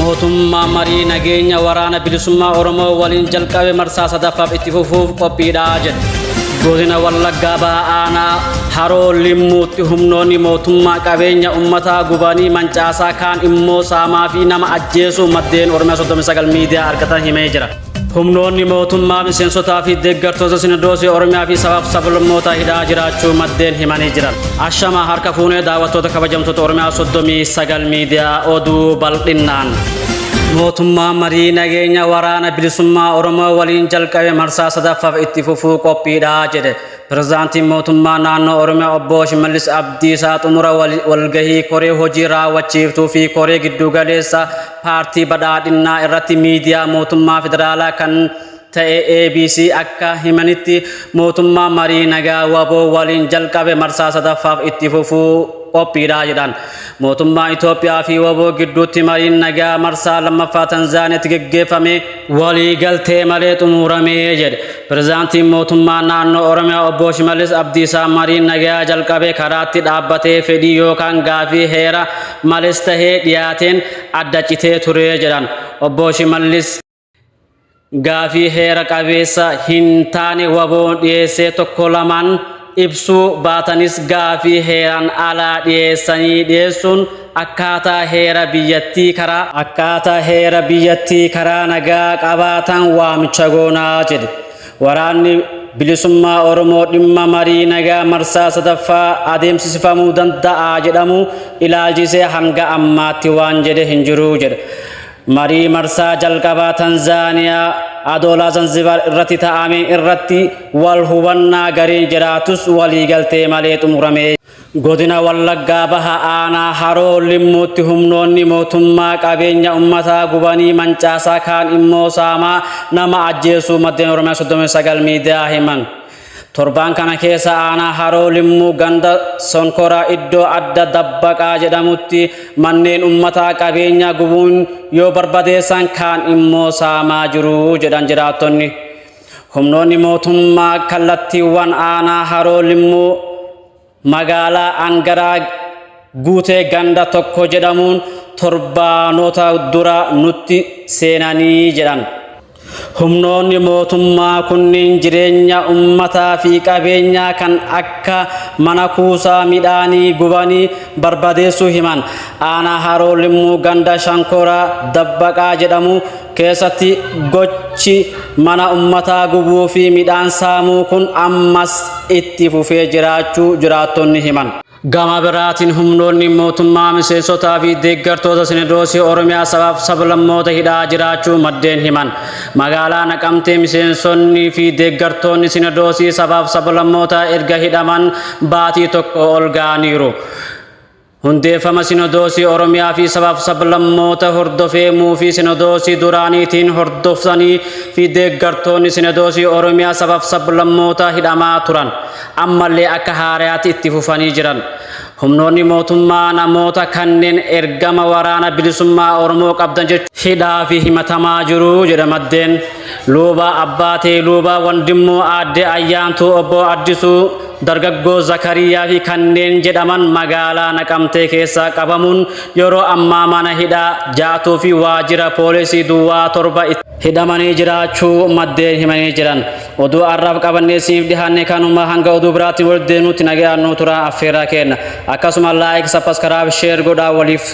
Mootummaa marii nageenya waraana bilisummaa Oromoo waliin jalqabe marsaa sadaffaaf itti fufuuf qophiidha jedhe. Godina Wallaggaa Baha Aanaa Haroo Limmuutti humnoonni mootummaa qabeenya uummataa gubanii mancaasaa kaan immoo saamaa fi nama ajjeesuu maddeen Oromiyaa 39 miidiyaa argatan himee jira. Humnoonni mootummaa miseensotaa fi deeggartoota Sinodoosii Oromiyaa fi sabaaf sablammoota hidhaa jiraachuu maddeen himanii jiran. Ashama harka fuunee daawwattoota kabajamtoota Oromiyaa 39 miidiyaa oduu bal'innaan. Mootummaa marii nageenya waraana bilisummaa Oromoo waliin jalqabe marsaa sadaffaaf itti fufuu qophiidha jedhe. Pirezidaantiin mootummaa naannoo Oromiyaa obbo Shimallis Abdiisaa xumura walgahii koree hojii raawwachiiftuu fi koree giddugaleessa paartii badhaadhinnaa irratti miidiyaa mootummaa federaalaa kan ta'e ABC akka himanitti mootummaa marii nagaa WBO waliin jalqabe marsaa sadaffaaf itti fufuu qophiidha jedhan. Mootummaa Itoophiyaa fi WBO gidduutti mariin nagaa marsaa lammaffaa Tanzaaniyaatti geggeeffame waliigaltee malee xumuramee jedhe. Pirezidaantiin mootummaa naannoo Oromiyaa obbo Shimallis Abdiisaa mariin nagaa jalqabe karaatti dhaabbatee fedhii yookaan gaafii heera malees tahee dhiyaateen adda citee ture jedhan. Obbo Shimallis gaafii heera qabeessa hin taane WBOn dhiyeessee tokko lamaan ibsuu baatanis gaafii heeraan alaa dhiyeessanii dhiyeessuun akkaataa heera biyyattii karaa akkaataa heera biyyattii karaa nagaa qabaatan waamicha goonaa jedhe. Waraanni bilisummaa Oromoo dhimma marii nagaa marsaa sadaffaa adeemsifamuu danda'a jedhamu ilaalchisee hanga ammaatti waan jedhe hin jiru jedhe. Marii marsaa jalqabaa Tanzaaniyaa Adoolaa Zanzibaar irratti ta'ame irratti wal hubannaa gariin jiraatus waliigaltee malee xumurame. Godina Wallaggaa Baha Aanaa Haroo Limmuutti humnoonni mootummaa qabeenya uummataa gubanii mancaasaa kaan immoo saamaa nama ajjeesuu maddeen Oromiyaa 39 miidiyaa himan. Torbaan kana keessa aanaa Haroo Limmuu ganda Sonkoraa iddoo adda Dabbaqaa jedhamutti manneen uummataa qabeenya gubuun yoo barbadeessan kaan immoo saamaa jiru jedhan jiraattonni. Humnoonni mootummaa kallattiiwwan aanaa Haroo Limmuu magaalaa Angaraa Guutee ganda tokko jedhamuun torbaanota dura nutti seenanii jedhan. Humnoonni mootummaa kunniin jireenya uummataa fi qabeenyaa kan akka mana kuusaa midhaanii gubanii barbadeessuu himan. Aanaa Haroo Limmuu ganda Shankoraa Dabbaqaa jedhamu keessatti gochi mana uummataa gubuu fi midhaan saamuu kun ammas itti fufee jiraachuu jiraattonni himan. Gama biraatiin humnoonni mootummaa miseensotaa fi deeggartoota Sinodoosii Oromiyaa sabaaf sablammoota hidhaa jiraachuu maddeen himan. Magaalaa Naqamtee miseensonni fi deeggartoonni Sinodoosii sabaaf sablammoota erga hidhaman baatii tokko ol ga'aniiru. Hundeeffama Sinodoosii Oromiyaa fi sabaaf sablammoota hordofee muufii Sinodoosii duraaniitiin hordoftanii fi deeggartoonni Sinodoosii Oromiyaa sabaaf sablammoota hidhamaa turan. Ammallee akka haarayaatti itti fufanii jiran. Humnoonni mootummaa namoota kanneen ergama waraana bilisummaa Oromoo qabdan jechuun hidhaa fi himatamaa jiru jedha maddeen. Luuba Abbaatee Luuba Wandimmoo Aadde Ayyaantuu Obbo Addisuu Dargaggoo Zakariyaa fi kanneen jedhaman magaalaa Naqamtee keessaa qabamuun yeroo ammaa mana hidhaa Jaatuu fi waajjira poolisii duwwaa 7 hidhamanii jiraachuu maddeen himanii jiran. Oduu har'aaf qabannee isiniif dhihaanne kanuma hanga oduu biraatti wal deenuutti nagayaan nuu turaa affeerraa kenna. Akkasuma like, subscribe, share godhaa waliif